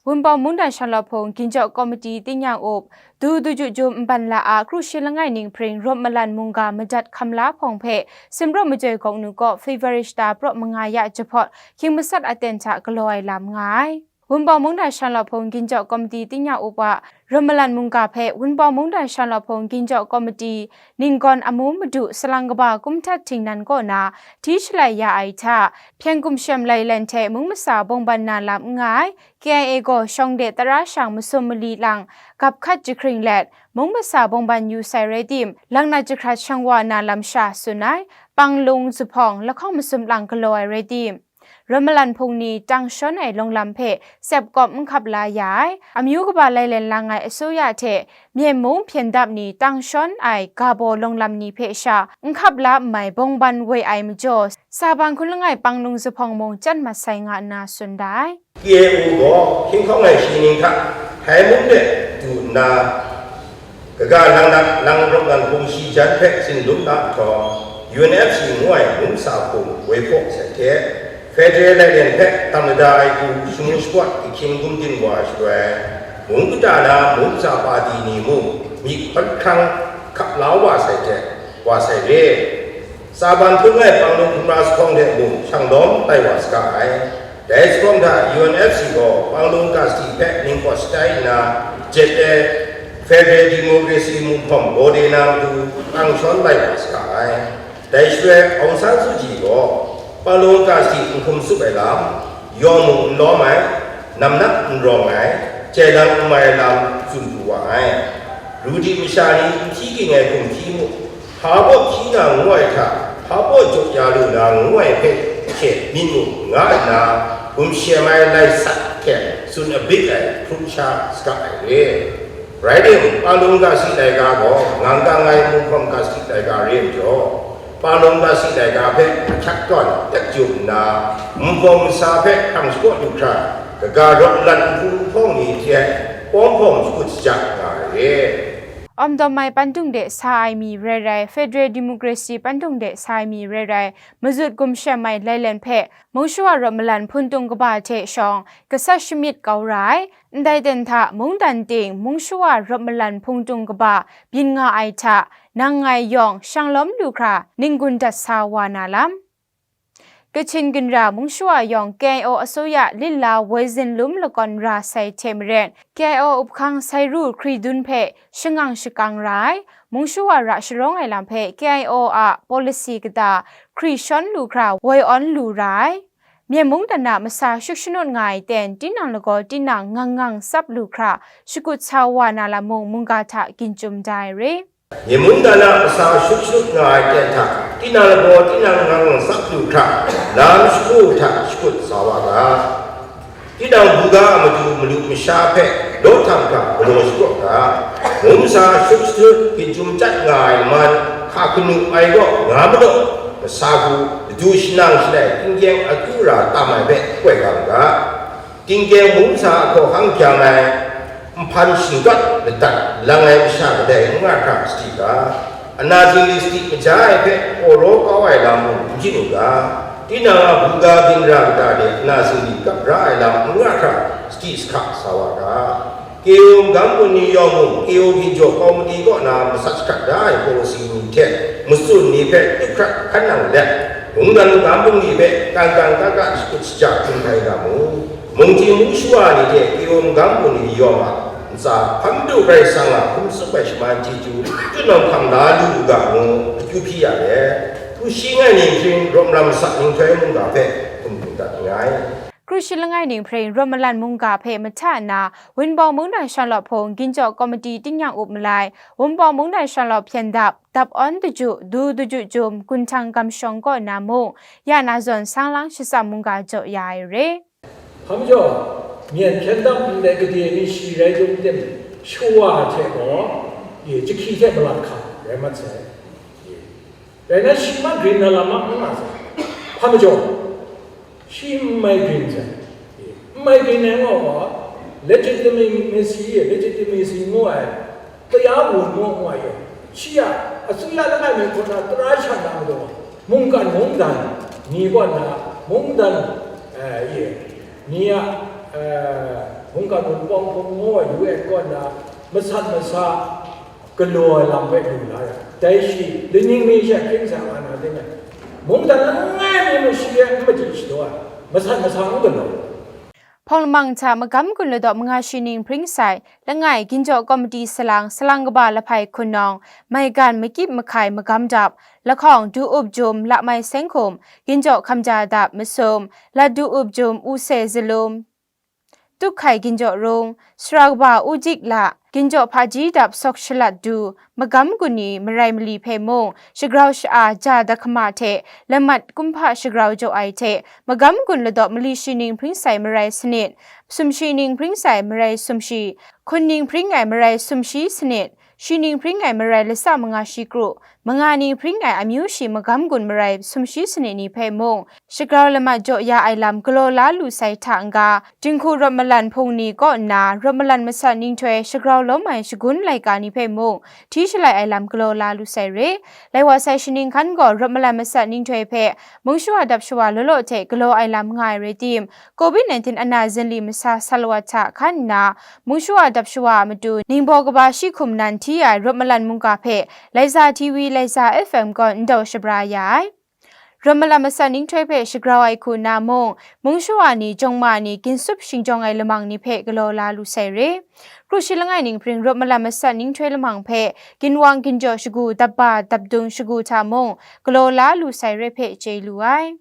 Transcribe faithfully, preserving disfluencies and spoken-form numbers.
Wunpawng Mungdan Shanglawt Hpung Ginjaw Komiti Tingnyang Up, Du Dujut Jum Nban La a kru shi langai ning hpring rawt malan mungga madat hkam la hpawng hpe Simbrawt Majoi Gawng Nu kaw February shata prawt manga ya jahpawt hkying masat aten hta galaw ai lam nga ai. Wunpawng Mungdan Shanglawt Hpung Ginjaw Komiti Tingnyang Up a rawt malan mungga hpe Wunpawng Mungdan Shanglawt Hpung Ginjaw Komiti Ninggawn Amu Madu Salang Kaba Kumhtat Htingnan kaw na hti shalai ya ai hta, Hpyen Gumshem Lailen hte mung masa bawngban na lam n nga ai, K I A gaw shawng de tara shang masum mali lang gap hkat jahkring let, mung masa bawngban yu sai rai tim, langnat jahkrat shang wa na lam sha tsun ai, Panglung Zuphpawng lahkawng masum lang galaw ai rai tim, rawt malan hpung ni tang shawn ai lawng lam hpe tsep kawp n hkap la ya ai, amyu kaba lailen lang ai asuya hte Myen mung hpyen dap ni tang shawn ai ga baw lawng lam ni hpe sha n hkap la n mai bawngban woi ai majaw, Saban hkun langai Panglung Zuphpawng mung chyat mat sai nga nna tsun da ai. K I A gaw hkying hkawng ai shi ning hta Htai mung de du nna, kaga lang na lang rawt lan hpung shi jan hpe tsin dum na nhtawm, U N F C ngu ai mung sa hpung woi hpaw sai hte, Federal Lailen hpe tam lada ai hku shamu shapat ahkying gumdin wa shaloi, mung kata na mung sa pati ni mung myit hkawn hkrang hkap la wa sai hte, wa sai re. Saban hpung ai Panglung hkungga lahkawng de mung shang lawm tai wa saga ai. Dai lahkawng hta U N F C gaw Panglung ga sadi hpe ningpawt shatai nna, jet ai Federal Democracy Movement Body na matu tang shawn lai wa saga ai. Dai shaloi Aung San Suu Kyi gaw Panglung ga sadi n hkum tsup ai lam, yawng mung n lawm ai, namnak n rawng ai, jai lang n mai ai lam tsun pru wa ai. Ru di masha ni n hti ging ai hkum hti mu, hpa baw hpyi na ngu ai hta, hpa baw jaw ya lu na ngu ai hpe she myit mu nga nna, gumshem ai lai sat hte tsun abik ai hpru sha saga ai re. Rai timung, Panglung ga sadi laika gaw ngang gang ai mung hkawm ga sadi laika re ai majaw, Panglung ga sadi laika hpe ahkyak tawn tek jum nna, nbawm masa hpe hkrang shapraw lu hkra, kaga rawt malan nhpung nhpawng ni hte pawng hpawng shakut shaja nga ai re. Awm dawm ai pandung de sa ai mi rai rai, Federal Democracy pandung de sa ai mi rai rai, mazut gumshem ai lailen hpe mung shawa rawt malan hpun tung kaba hte shawng gasat shamyit kau ra ai. Ndai ten hta mungdan ting mung shawa rawt malan hpung tung kaba byin nga ai hta, nang ngai yawng shang lawm lu hkra ning-gun dat sa wa na lam. Kachin ginra mung shawa yawng K I O asuya lila woi zinlum lakawn ra sai hte maren, K I O up hkang sai ru hkri dun hpe shangang shakang ra ai, mung shawa ra sharawng ai lam hpe K I O a policy kata hkri shawn lu hkra woi awn lu ra ai. Myen mungdan a masa shut shanut nga ai ten, tinang lagaw tinang ngang ngang tsap lu hkra, shakut sa wa na lam mung mungga hta ginchum da ai re. Myen mungdan a masa shut shanut nga ai ten hta, tinang lagaw tinang ngang ngang tsap lu hkra, lam shagu hta shakut sa wa ga. Tinang buga a matu malu masha hpe law htam hkra galaw shapraw ga. Mung masa shut shanut ginchum chyat nga ai man, hka hkanu ai gaw nga madaw, masa hku ladu shanang shalai tingkyeng akyu ra tam ai hpe koi ga mu ga. Tingkyeng mung sa hkawhkang byang ai, nhpan shingkawt ladat lang ai masha kadai n nga hkra sadi ga, ana zingli sadi maja ai hpe paw raw kau ai lam mung n byin u ga, tinang a buga ginra kata de ana zingli kap ra ai lam n nga hkra sadi sahka sa wa ga. K O magam bun ni yawng mung, K O ginjaw kau madi kaw na masat jahkrat da ai pawsi ni hte matsun ni hpe tup hkrat hkan nang let, mungdan magam bungli hpe kan kan ka ka shakut shaja hkrum hkrai nga mu. Mungchying mung shawa ni hte K O magam bungli yawng a ntsa hpa madu Karai Kasang a hkum tsup ai shaman chyeju tutnawng hkam la lu u ga ngu akyu hpyi ya let, hku shi ngai ni hpring rawt malam masat nhtoi mungga hpe hkum hkum dat nngai. Kru shi langai ning hpring rawt malan mungga hpe mahta nna, Wunpawng Mungdan Shanglawt Hpung Ginjaw Komiti Tingnyang Up Malai, Wunpawng Mungdan Shanglawt Hpyen Dap, Dap Awn Daju, Du Daju Jum, Gunhtang Gamshawng kaw na mung, ya na zawn sang lang shatsam mungga jaw ya ai re. Hpa majaw, myen hpyen dap ndai gade ni shi rai dum tim, shawa hte gaw, ye, jahki hte malat hkam rai mat sai. Rai nna, shi ma grin na lam a n nga sai. Hpa majaw, shi n mai grin sai. N mai grin ai nga wa, legitimacy, legitimacy ngu ai, kaya wu ngu ngu ai, shi a, asuya langai mi hku na tara sha na matu, mungkan mungdan, ni kaw na, mungdan, eh, ye, ni a, eh, Mungkan mung pawng hpung ngu ai U N kaw nna masat masa galaw ai lam hpe lu la ai, dai shi, lining mi she hpring sa nga na ding ai, mungdan langai mi mung shi e n madi shadaw ai, masat masa n galaw. Hpawng lamang hta magam gun ladaw manga shi ning hpring sai, langai, Ginjaw Komiti Salang, Salang Kaba Lahpai Hkunawng, Maigan Makyip Mahkai Magam Dap, Lahkawng Du Up Jum, Lamai Seng Hkum, Ginjaw Hkamja Dap Masum, Lat Du Up Jum, U Se Zalum, Tukhai Ginjaw Rung, Sara Kaba U Dik La, Ginjaw Hpaji Dap Sawk Shalat Du, magam gun ni marai mali hpe mung, shagrau sha-a ja dat hkama hte lamat kumhpa shagrau jaw ai hte, magam gun ladaw mali shi ning hpring sai marai sanit, sumshi ning hpring sai marai sumshi, hkun ning hpring ai marai sumshi sanit, shi ning hpring ai marai lasa manga shi kru, manga ning hpring ai amyu shi magam gun marai sumshi sanit ni hpe mung, shagrau lamat jaw ya ai lam galaw la lu sai hta n-ga, Jinghku rawt malan hpung ni kaw nna rawt malan masat ninghtoi shagrau lawm ai shagun laika ni hpe mung hti shalai ai lam galaw la lu sai re. Lai wa sai shaning hkan gaw rawt malan masat ninghtoi hpe mungshawa dap shawa law law hte galaw ai lam nga ai rai tim, covid nineteen ana zinli masa sa law hta hkan nna, mungshawa dap shawa a matu ningbaw kaba shi hkum nan hti ai rawt malan mungga hpe Laiza T V, Laiza F M kaw ndau shabra ya ai. Rawt malam masat ninghtoi hpe shagrau ai hku nna mung, mungshawa ni, jawng ma ni, ginsup shingjawng ai lamang ni hpe galaw la lu sai re. Kru shi langai ning hpring rawt malam masat ninghtoi lamang hpe, ginwang ginjaw shagu, dapba dapdung shagu hta mung, galaw la lu sai re hpe chye lu ai.